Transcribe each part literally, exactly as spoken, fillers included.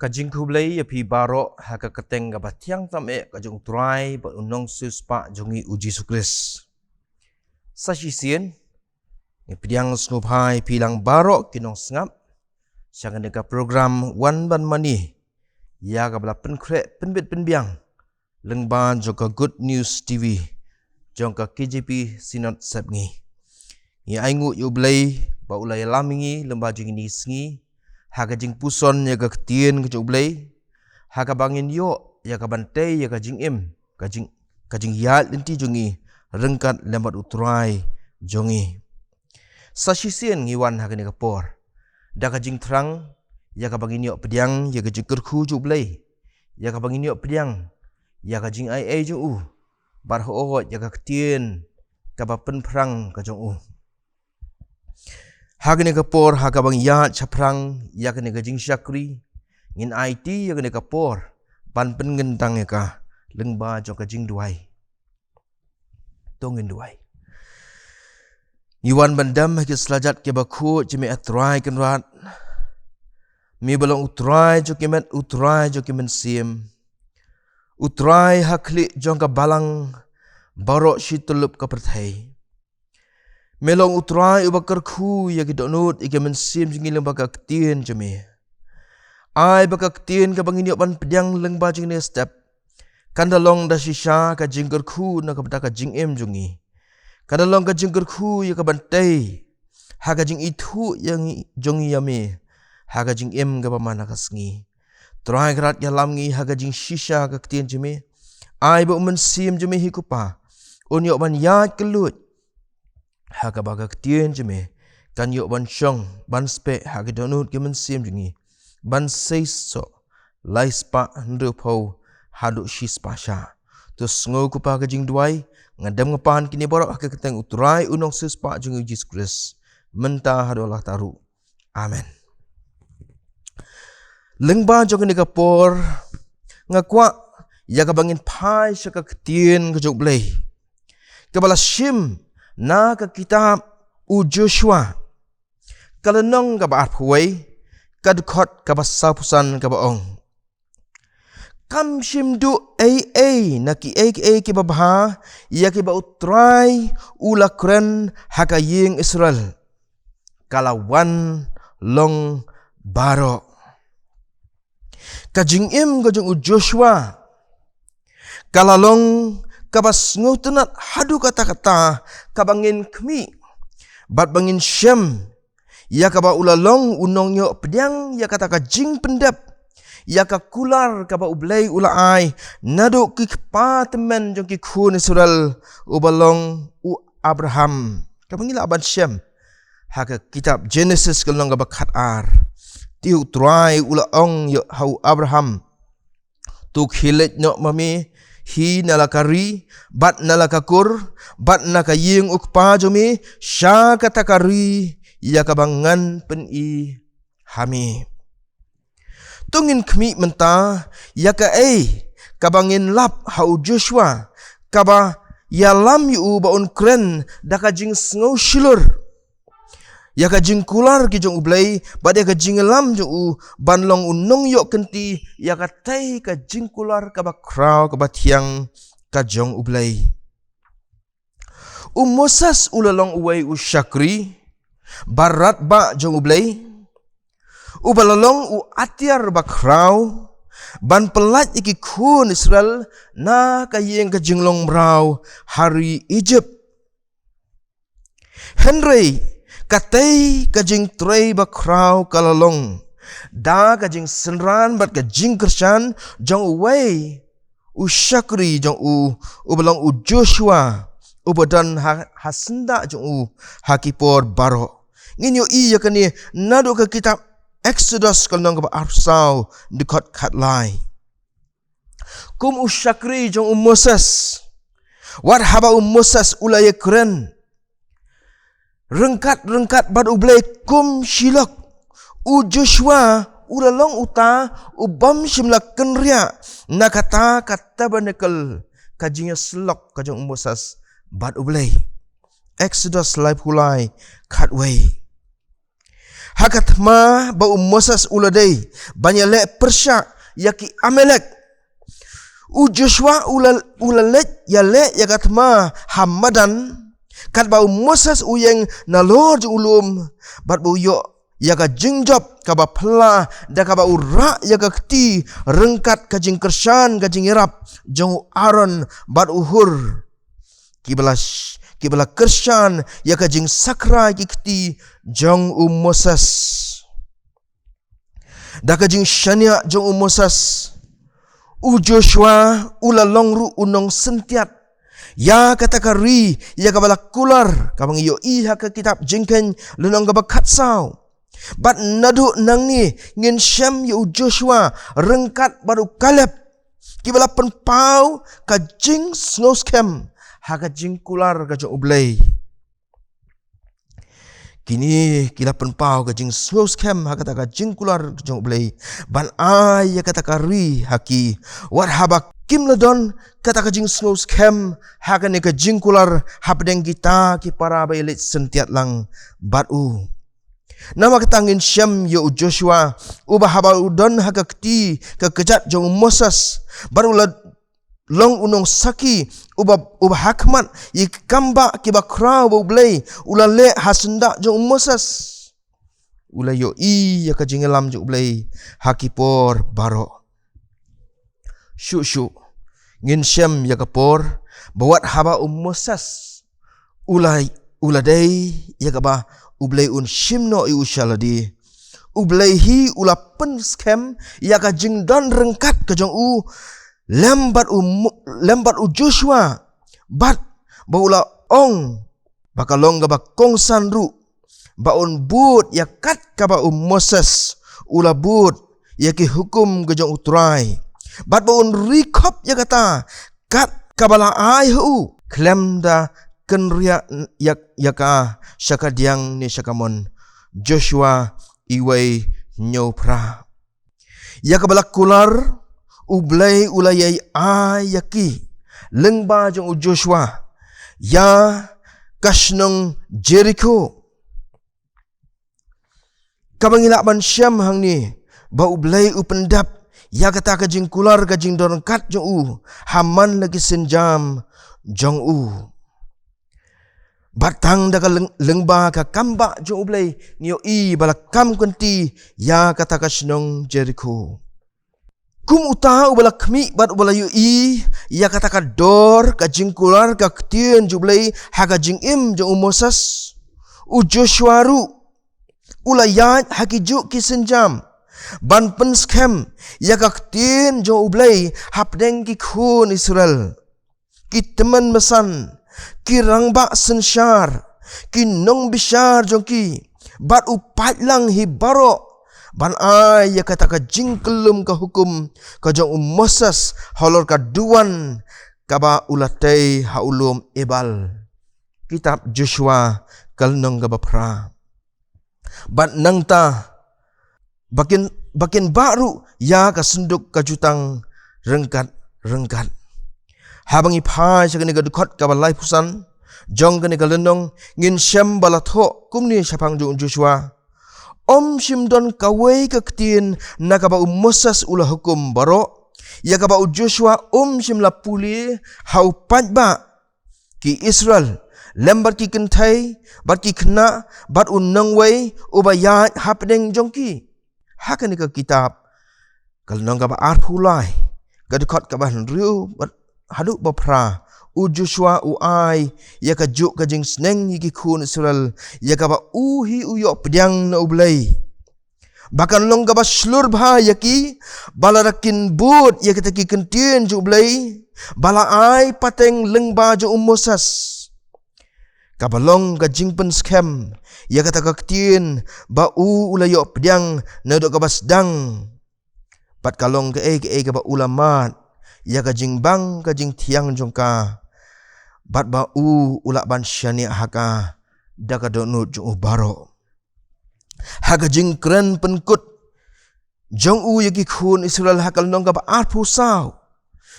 Ka jingkhublei ïa phi baroh ha ka kyrteng kaba thiang tam eh ka jong U Trai bad U Nongsiewspah jong ngi U Jisu Khrist. Sa shisien ngi pdiang sngewbha ïa phi lang baroh ki nongsngap sha kane ka program Wan Ban Mane ïa kaba la pynkhreh pynbit pynbiang lyngba jong ka Good News T V jong ka K J P Synod Sepngi. Ngi ainguh ïa U Blei ba u la ïalam ïa ngi lyngba jong kine ki sngi ha ka jingpuson ïa ka ktien ka jong U Blei, ha kaba ngin ïoh ïa ka ban tei ïa ka jingim, ka jing, ka jingïaid lynti jong ngi ryngkat lem bad U Trai jong ngi. Sa shisien ngi wan ha kane ka por da ka jingthrang ïa kaba ngin ïoh pdiang ïa ka jingkyrkhu jong U Blei, ïa kaba ngin ïoh pdiang ïa ka jingaiei jong u, bad hooid ïa ka ktien kaba pynphrang ka jong u. Ha kane ka por ha kaba ngi ïaid shaphrang ïa kane ka jingshakri, ngin aiti ïa kane ka por ban pynkyntang ïa ka lyngba jong ka jingduwai. To ngin duwai. Ngi wan ban dem ha ki slajat kiba khuid jong me, A Trai Kynrad, me ba long U Trai jong ki met, U Trai jong ki mynsiem, U Trai ha khlieh jong ka balang baroh shi tyllup ka pyrthei. Me long U Trai uba kyrkhu ïa ki dohnud ïa ki mynsiem jong ngi lyngba ka ktien jong me. Ai ba ka ktien kaba ngin ïoh ban pdiang lyngba jong kane ka step kan da long da shisha ka jingkyrkhu na ka bynta ka jingim jong ngi. Kan da long ka jingkyrkhu ïa ka ban tei ha ka jingithuh ïa ngi, jong ngi ïa me ha ka jingim kaba man la ka sngi. Trai Kynrad, ïalam ngi ha ka jingshisha ka ktien jong me. Ai ba u Mynsiem jong me hi ko Pa un ïoh ban ïaid kylluid ha kaba ka ktien jong me kan ïoh ban shong ban speh ha ki dohnud ki mynsiem jong ngi ban sei soh lai spah hynriewphew haduh shi spah sha. To sngew ko Pa ka jingduwai, nga dem nga pan kine baroh ha ka kyrteng U Trai U Nongsiewspah jong ngi U Jisu Khrist, mynta haduh la ka taruh. Amen. Lyngba jong kane ka por nga kwah ïa kaba ngin phai sha ka ktien ka jong U Blei kaba la shim na ka kitab U Joshua, ka lynnong kaba arphew wei, ka dkhot kaba sawphew san kaba ong: Kam shim duh ei ei na kiei kiei kiba bha ïa kiba U Trai u la kren ha ka ïing Israel. Ka la wan long baroh. Ka jingim ka jong u Joshua ka la long kaba sngewtynnat haduh katta katta, kaba ngin khmih bad ba ngin shem ïa kaba u la long u nongïoh pdiang ïa kata ka jingpyndep ïa ka kular kaba U Blei u la ai naduh ki kpa tymmen jong ki khun Israel, uba long u Abraham, kaba ngi lah ban shem ha ka kitab Genesis ka lynnong kaba khatar. Te U Trai u la ong ïa ha u Abraham: To khie leit noh ma me hi na la ka ri bad na la ka kur bad na ka ïing u kpa jong me, sha kata ka ri ïa kaba ngan pyni ha me. To ngin khmih mynta ïa kaei kaba ngin lap ha u Joshua, kaba ïalam ïa u ba un kren da ka jingsngew shilur ïa ka jingkular ki jong U Blei bad ïa ka jingïalam jong u ban long u nongïoh kynti ïa katei ka jingkular kaba khraw kaba thiang ka jong U Blei. U Moses u la long uwei u shakri baratbah jong U Blei, uba la long u atiar bakhraw ban pyllait ïa ki khun Israel na ka ïing ka jinglong mraw ha ri Egypt. Hynrei katei ka jingtrei bakhraw ka la long da ka jingsynran bad ka jingkyrshan jong uwei u shakri jong u, uba long u Joshua, uba don ha, ha syndah jong u ha ki por baroh. Ngin ïohi ïa kane naduh ka kitab Exodus ka lynnong kaba arphew saw, dkhot khatlai. Kum u shakri jong u Moses, wat haba u Moses u la ïakren ryngkat ryngkat bad U Blei kum shi lok, u Joshua u la long uta u bym shym la kynriah na kata ka tabernacle, ka jingïasyllok ka jong u Moses bad U Blei. Exodus laiphew lai, khatwei. ha ka thma ba u Moses u la dei ban ïaleh pyrshah ïa ki Amalek. U Joshua u la, u la leit ïaleh ïa ka thma ha madan, katba u Moses u ïeng nalor jong u lum, bad ba u ïoh ïa ka jingjop kaba phylla, da kaba u rah ïa ka kti ryngkat ka jingkyrshan ka jingïarap jong u Aaron bad u Hur, kiba la sh-, kiba la kyrshan ïa ka jingsakra ki kti jong u Moses. Da ka jingshaniah jong u Moses, u Joshua u la long ruh u nongsyntiat ïa kata ka ri ïa kaba la kular, kaba ngi ïohi ha ka kitab Jingkheiñ lynnong kaba khatsaw. Bad naduh nangne ngin shem ïa u Joshua ryngkat bad u Kaleb, kiba la pynpaw ka jingsngewskhem ha ka jingkular ka jong U Blei. Kine ki la pynpaw ka jingsngewskhem ha kata ka jingkular ka jong U Blei, ban ai ïa kata ka ri ha ki, wat haba kim la don kata ka jingsngewskhem ha kane ka jingkular hapdeng kita ki para ba ïaleit syntiat lang bad u. Namar kata ngin shem ïa u Joshua, uba haba u don ha ka kti ka kjat jong u Moses, bad u la long u nongsakhi uba, uba ha khmat ïa ki kambah kiba khraw ba U Blei u la leh ha syndah jong u Moses, u la ïohi ïa ka jingïalam jong U Blei ha ki por baroh. Shuh shuh ngin shem ïa ka por ba wat haba u Moses u la, u la dei ïa kaba U Blei un shim noh ïa u sha lade, U Blei hi u la pynskhem ïa ka jingdon ryngkat ka jong u lem bad u Mo-, lem bad u Joshua, bad ba u la ong ba ka long kaba kongsan ruh ba un bud ïa kat kaba u Moses u la bud ïa ki hukum ka jong U Trai, bad ba un ri khop ïa kata kat kaba la ai ha u, khlem da kynriah ïa, ïa ka sha ka diang ne sha ka mon. Joshua wei hynñiew phra. Ïa kaba la kular, U Blei u la ïai ai ïa ki lyngba jong u Joshua ïa ka shnong Jerikho. Kaba ngi lah ban shem hangne ba U Blei u pyndep ïa kata ka jingkular ka jingdon ryngkat jong u ha man la ki sienjam jong u. Bad tang da ka lyng-, lyngba ka kambah jong U Blei ngi ïohi ba la kam kynti ïa kata ka shnong Jerikho. Kum uta uba la khmih bad uba la ïohi ïa kata ka dor ka jingkular ka ktien jong U Blei ha ka jingim jong u Moses, u Joshua ruh u la ïaid ha ki juh ki sienjam ban pynskhem ïa ka ktien jong U Blei hapdeng ki khun Israel. Ki tymmen basan, ki rangbah synshar, ki nongbishar jong ki, bad u paidlang hi baroh ban ai ïa kata ka jingkyllum ka hukum ka jong u Moses halor ka duwan kaba u la tei ha u lum Ebal. Kitab Joshua ka lynnong kaba phra. Bad nangta ba kin, ba kin bah ruh ïa ka synduk ka jutang ryngkat ryngkat. Haba ngi phai sha kane ka dkhot kaba laiphew san jong kane ka lynnong, ngin shem ba la thoh kumne shaphang jong u Joshua: Ym shym don kawei ka ktien na kaba u Moses u la hukum baroh, ïa kaba u Joshua um shym la pule ha u paidbah ki Israel, lem bad ki kynthei, bad ki khynnah, bad u nongwei uba ïaid hapdeng jong ki. Ha kane ka kitab, ka lynnong kaba arphew lai, ka dkhot kaba hynriew bad haduh ba phra, u Joshua u ai ïa ka juh ka jingsneng ïa ki khun Israel, ïa kaba u hi u ïoh pdiang na U Blei, ba kan long kaba shlur bha ïa ki, ba lada kin bud ïa kita ki ktien jong U Blei ba la ai pateng lyngba jong u Moses. Kaba long ka jingpynskhem ïa kata ka ktien ba u u la ïoh pdiang naduh kaba sdang. Bad ka long kaei kaei kaba u la mad ïa ka jingbang ka jingthiang jong ka. Bad ba u u lah ban shaniah ha ka da ka dohnud jong u baroh. Ha ka jingkren pynkut jong u ïa ki khun Israel ha ka lynnong kaba arphew saw,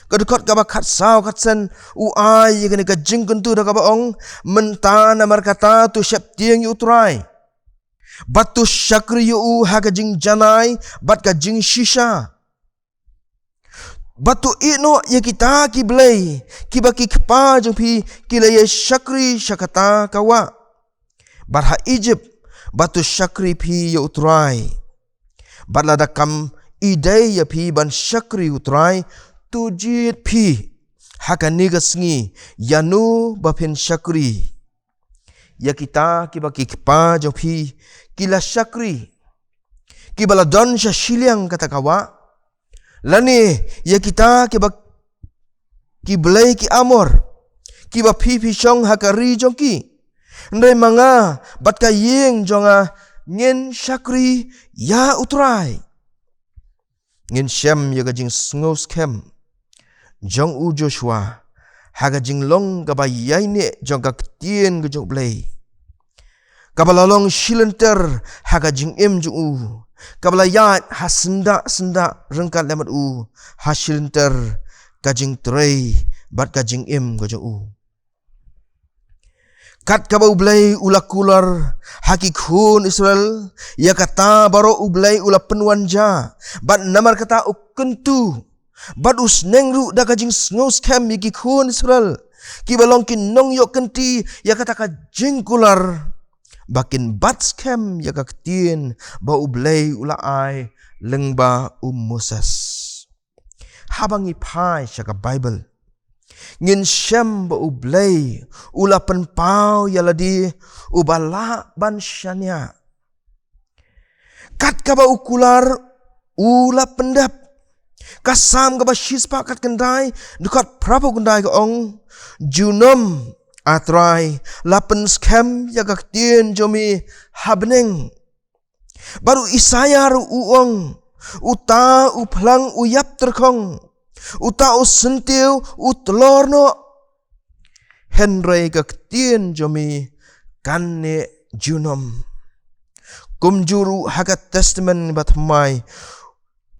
ka dkhot kaba khatsaw khatsan, u ai ïa kane ka jingkyntu da kaba ong: Mynta namar kata to sheptieng ïa U Trai, Bad to shakri ïa u ha ka jingjanai bad ka jingshisha. Bad to ïehnoh ïa kita ki blei kiba ki kpa jong phi ki la ïa shakri sha kata ka wah. Bad ha Egypt, bad to shakri phi ïa U Trai. Bad lada kam ïadei ïa phi ban shakri U Trai, to jied phi ha kane ka sngi ïano ba phin shakri. Ïa kita kiba ki kpa jong phi ki la shakri, kiba la don sha shiliang kata ka wah, lane ïa kita kiba ki blei ki Amor kiba phi phi shong ha ka ri jong ki. Hynrei ma nga bad ka ïing jong nga ngin shakri ïa U Trai. Ngin shem ïa ka jingsngewskhem jong u Joshua ha ka jinglong kaba ïaineh jong ka ktien ka jong U Blei, kaba la long shilynter ha ka jingim jong u, kaba la ïaid ha syndah syndah ryngkat lem bad u ha shilynter ka jingtrei bad ka jingim ka jong u. Kat kaba U Blei u la kular ha ki khun Israel, ïa kata baroh U Blei u la pynwan ja, bad namar kata u kyntu bad u sneng ruh da ka jingsngewskhem ïa ki khun Israel kiba long ki nongïoh kynti ïa kata ka jingkular, ba kin bat skhem ïa ka ktien ba U Blei u la ai lyngba u Moses. Haba ngi phai sha ka Baibl, ngin shem ba U Blei u la pynpaw ïa lade uba lah ban shaniah. Kat kaba u kular u la pyndep. Ka Salm kaba shispah khatkhyndai, dkhot phraphew khyndai ka ong, "Junom, A Trai, la pynskhem ïa ka ktien jong me ha bneng." Bad u Isaïah ruh u ong, "Uta u phlang u ïap tyrkhong, uta u syntiew u tlor noh. Hynrei ka ktien jong me kan neh junom." Kumjuh ruh ha ka Testament Bathymmai,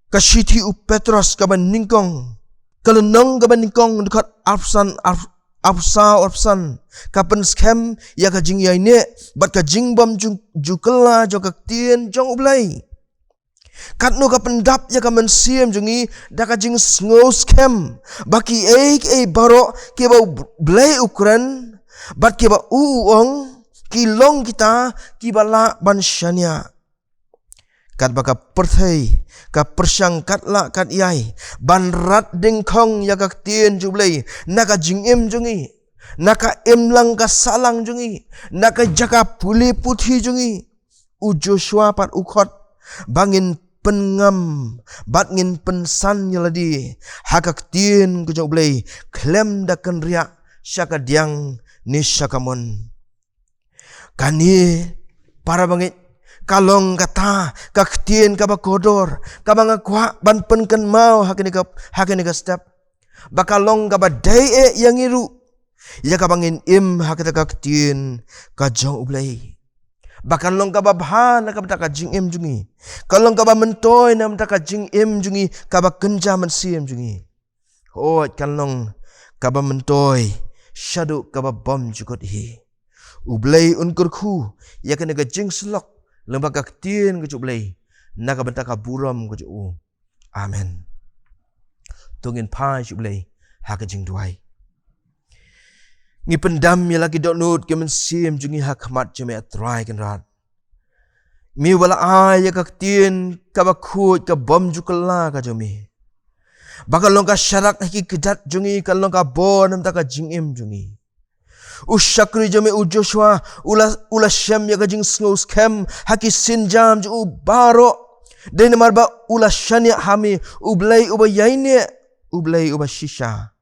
ka shithi u Petros kaba nyngkong, ka lynnong kaba nyngkong, dkhot arphew san, arphew, arphew saw, arphew san, ka pynskhem ïa ka jingïaineh bad ka jingbym ju, ju kylla jong ka ktien jong U Blei. Katno ka pyndap ïa ka mynsiem jong ngi da ka jingsngewskhem ba kiei kiei baroh kiba U Blei u kren bad kiba u u ong, ki long kita kiba lah ban shaniah. Katba ka pyrthei ka pyrshang kat lah kat ïai ban rat dyngkhong ïa ka ktien jong U Blei na ka jingim jong ngi, na ka imlang ka sahlang jong ngi, na ka jaka pule puthi jong ngi, u Joshua pat u khot ba ngin pynngam bad ngin pynsan ïa lade ha ka ktien ka jong U Blei khlem da kynriah sha kadiang ne sha kamon. Kane, para bangeit, ka long kata ka ktien kaba kordor kaba nga kwah ban pynkynmaw ha kane ka, ha kane ka step, ba ka long kaba dei eh ïa ngi ruh ïa kaba ngin im ha kata ka ktien ka jong U Blei. Ba kan long kaba bha na ka bynta ka jingim jong ngi, kan long kaba myntoi na ka bynta ka jingim jong ngi, kaba kynja mynsiem jong ngi. Hooid, kan long kaba myntoi shaduh kaba bymjukut hi. U Blei un kyrkhu ïa kane ka jingsyllok lyngba ka ktien ka jong U Blei na ka bynta ka burom ka jong u. Amen. To ngin phai sha U Blei ha ka jingduwai. Ngi pyndam ïa la ki dohnud ki mynsiem jong ngi ha khmat jong me, A Trai Kynrad. Me ba la ai ïa ka ktien kaba khuid, ka bymjukut la ka jong me, ba kan long ka sharak ha ki kjat jong ngi, kan long ka bor na ka bynta ka jingim jong ngi. U shakri jong me u Joshua u la, u la shem ïa ka jingsngewskhem ha ki sienjam jong u baroh. Dei namar ba u la shaniah ha me, U Blei uba ïaineh, U Blei uba shisha,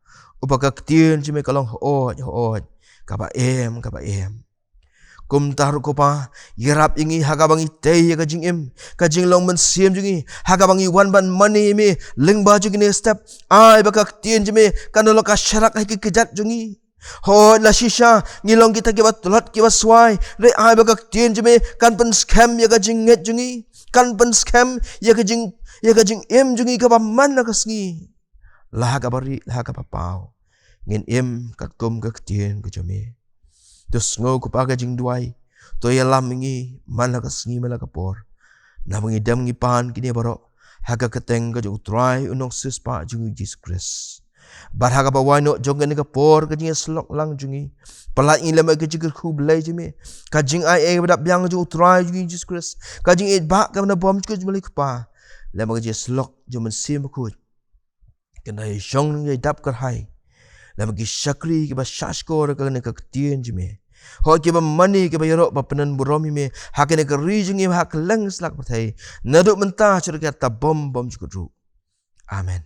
uba ka ktien jong me ka long hooid hooid kaba em kaba em. Kumta ruh ko Pa, ïarap ïa ngi ha kaba ngi tei ïa ka jingim, ka jinglong mynsiem jong ngi, ha kaba ngi wan ban mane ïa me lyngba jong kine ki step. Ai ba ka ktien jong me kan long ka sharak ha ki kjat jong ngi. Hooid, la shisha ngi long kita kiba tlot kiba swai, hynrei ai ba ka ktien jong me kan pynskhem ïa ka jingngeit jong ngi, kan pynskhem ïa ka jing, ïa ka jingim jong ngi kaba man la ka sngi. La ha kaba rieh, la ha kaba paw, ngin im katkum ka ktien ka jong me. To sngew ko Pa ka jingduwai, To ïalam ïa ngi man la ka sngi man la ka por, namar ngi dem ngi pan kine baroh ha ka kyrteng ka jong U Trai U Nongsiewspah jong ngi Jisu Khrist. Bad ha kaba wai noh jong kane ka por ka jingïasyllok lang jong ngi, pyllait ïa ngi lem bad ka jingkyrkhu blei jong me, ka jingai ei ba dap biang jong U Trai jong ngi Jisu Khrist, ka jingïeit ba kaba na bymjukut jong U Blei Kpa, lem bad ka jingïasyllok jong U Mynsiem Bakhuid, kan da ïashong ïadap kyrhai lem bad ki shakri kiba shahshkor ha kane ka ktien jong me. Hooid, kiba mane kiba ïaroh ba pyndonburom ïa me ha kane ka ri jong ngi, ha kylleng satlak pyrthei, naduh mynta sha ka ta bym bymjukut ruh. Amen.